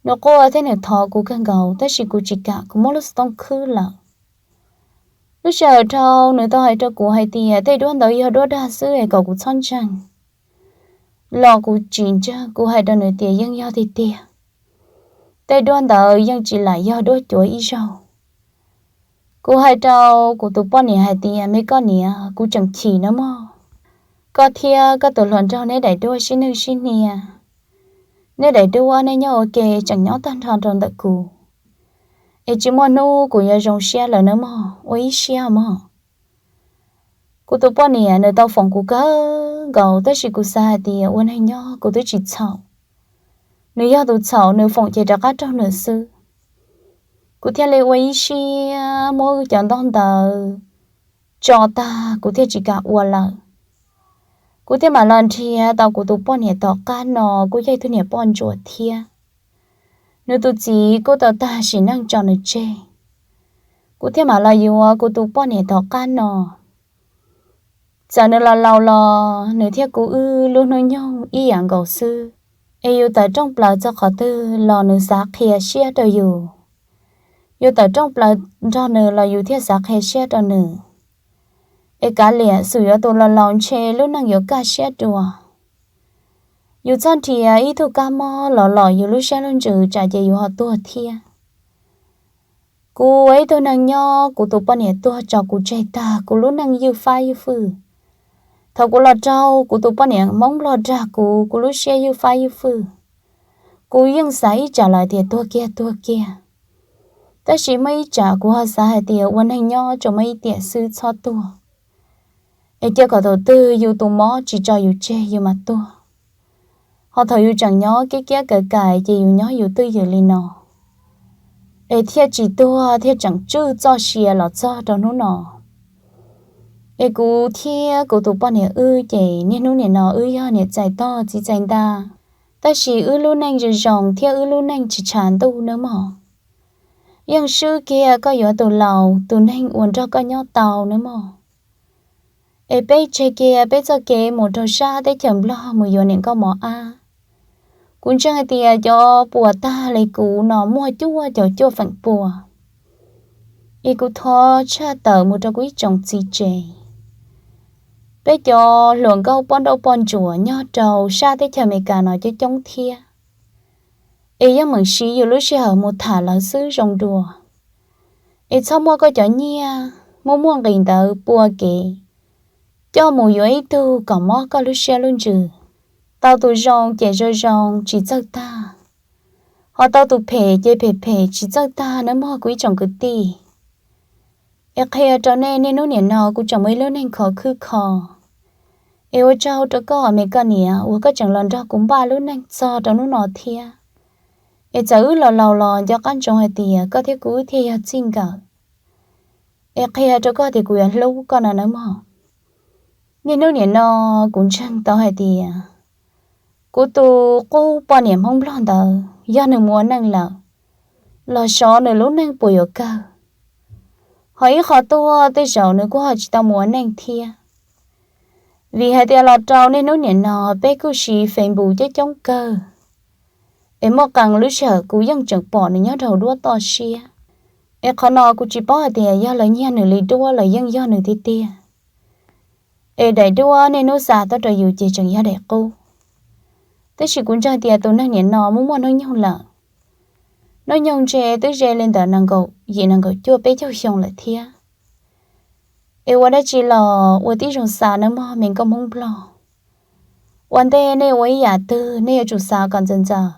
Nws quaj thiab nws thov kuv kawg nkaus tab sis kuv tsis kam, kuv muab lub xov tooj khwb lawm. Lub sij hawm dhau nws tau hais rau kuv hais tias tej duab ntawd yog duab dag xwb es kom kuv txhob ntseeg. Los kuv tsis ntseeg, kuv hais rau nws tias yeej yog tiag tiag. Tej duab ntawd yeej tsis lam yog duab cuav ib zaug. Kuv hais rau kuv tus poj niam hais tias me koj niam, kuv tseem chim nawb mog. Koj thiab koj tus hluas nraug neb daim duab sib nwj sib hnia, neb daim duab neb nyob ua ke tseem nyob tag nrho rau ntawm kuv, es tsis muaj hnub kuv yuav zoo siab lawm nawb mog, ua ib siab mog. Kuv tus poj niam nws tau foom kuv kawg nkaus tab sis kuv xav hais tias ua neeg nyob kuv twb tsis txhaum. Nws yog tus txhaum, nws foom ces rov qab raug nws xwb. Kuv thiaj li ua ib siab muab cov ntaub ntawv tso tag kuv thiaj tsis kam ua lawm. Kuv thiaj mam los nrhiav tau kuv tus poj niam tom qab no, kuj yog ib tug niam poj ntsuam thiab. Nws tus txiv kuj tau tag sim neej tso nws tseg. Kuv thiaj mam los yuav kuv tus poj niam tom qab no. Txawm nws los laus los nws thiab kuv wb lub hnub nyoog ib yam nkaus xwb. Es yus tawm rooj plaws txog qhov twg los nws xav qhia siab rau yus. Yus tawm rooj plaws nrog nws los yus thiaj xav qhia siab rau nws. Es kav liam xum yuav tus laus laus ntshe lub neej yuav kaj siab dua. Yus txhob nrhiav ib tug kab mob los lom yus lub siab lub ntsws tsam ces yus ho tuag thiab. Kuv ua ib tug neeg nyob, kuv tus poj niam tuag tso kuv tseg tag, kuv lub neej ywj fab ywj fwj. Thaum kuv los raug kuv tus poj niam Hmoob Nplog dag kuv, kuv lub siab ywj fab ywj fwj. Kuv yeej xav ib tsam lawm tias tuag kiag tuag kiag, tab sis muaj ib tsam kuv ho xav hais tias ua neeg nyob tsuas muaj ib tiam xwb txhob tuag, es cia kom thaum twg yus tus mob tsis tso yus tseg yus mam tuag. Ho thaum yus tseem nyob kiab kiab kais kais ces yus nyob yus twj ywm li no, es thiaj tsis tuag thiaj tseem tswj txoj sia los txog rau hnub no. Es kuv thiab kuv tus poj niam wb ces niaj hnub nim no wb yog niam txais tog txiv txais ntaj, tab sis wb lub neej zoo zoo thiab wb lub neej tsis tshav ntuj nawb mog. Yeej swb kiag koj yuav tus laus tus neeg uas nrog koj nyob tau nawb mog. Es peb tseg kiag peb txoj kev mus rau sab teb chaws Nplog mus yuav niam nkauj mos ab. Kuv ntseeg hais tias cov puas tag li kuv no muaj cuaj caum cuaj feem pua. Es kuv thov tshaj tawm mus rau kuv ib tsoom txiv tsev, peb cov hluas nkauj poj nrauj poj ntsuam nyob rau sab teb chaws Amelikas no coob coob thiab. Es yeej meem siv yus lub sij hawm mus tham lawv xwb zoo dua. Es txhob muab koj cov nyiaj muaj muaj nqis ntawd pua kev coj mus yuav ib tug kom mob koj lub siab lub ntsws. Tau tus zoo ces zoo zoo tsis txawj tag, ho tau tus phem ces phem phem tsis txawj tag nawb mog kuv ib tsoom kwv tij. Es qhia rau nej, niaj hnub nim no kuv tseem muaj ib lub neej khov khwb kho. Es ua tsaug rau koj me koj niam uas koj tseem los nrog kuv npaj lub neej txog rau hnub no thiab. Es txawm wb los laus los nco qab ntsoov hais tias koj thiab kuv wb thiaj yog txij nkawm. Es qhia rau koj tias kuv yuav hlub koj no nawb mog. Niaj hnub nim no kuv ntseeg tau hais tias kuv tus qub poj niam Hmoob Nplog ntawd yog nws mus ua neej lawm, los xyov nws lub neej puas yuav kawg. Ho ib qho tuaj tej zaum nws kuj ho tsis tau mus ua neej thiab. Vim hais tias los rau niaj hnub nim no peb kuj siv Facebook coob coob kawg, es muaj qee lub sij hawm kuv yeej tseem pom nws nyob rau duab toj siab. Es qhov no kuv tsis paub hais tias yog lawv nyiag nws li duab los yeej yog nws tiag tiag. Es daim duab niaj hnub xa tuaj rau yus ces tseem yog daim qub. Tab sis kuv ntseeg tias tus neeg nim no muaj muaj hnub nyoog lawm. Hnub nyoog ntshe twb ze li ntawm nees nkaum yim nees nkaum cuaj peb caug xyoo lawm thiab. Es ua dab tsi los ua tib zoo xav nawb mog me nkauj Hmoob Nplog. Ua ntej nej ua ib yam twg nej yuav tsum xav kom ntxaws ntxaws.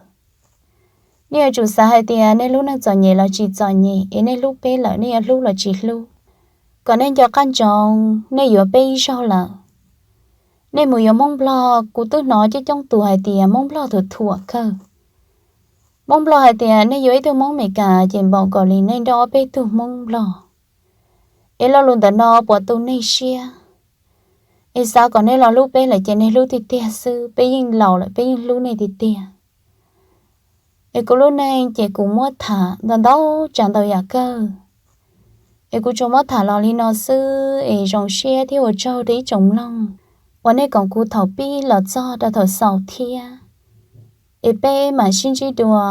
Nej yuav tsum xav hais tias nej lub neej txom nyem los tsis txom nyem, es nej hlub peb lawm nej yuav hlub los tsis hlub. Kom nej nco qab ntsoov nej yuav peb ib zaug lawm. Nej mus yuav Hmoob Nplog, kuv twb hnov coob coob tus hais tias Hmoob Nplog thuam thuam kawg. Hmoob Nplog hais tias nej yuav ib tug Hmoob Amelikas ces npaum nkaus li nej nrauj ob peb tug Hmoob Nplog. Es lo lus ntawm no puas tu nej siab? Es xav kom nej los hlub peb lawm ces nej hlub tiag tiag xwb, peb yeej laus lawm peb yeej hlub nej tiag tiag. Es kuv lub neej ces kuv muab tham ntau ntau tsav ntau yam kawg. Es kuv tsuas muab tham los li no xwb es zoo siab thiab ua tsaug rau ib tsoom mloog uas nej koom kuv thaum pib los txog rau thaum xaus thiab. Es peb mam sib ntsib dua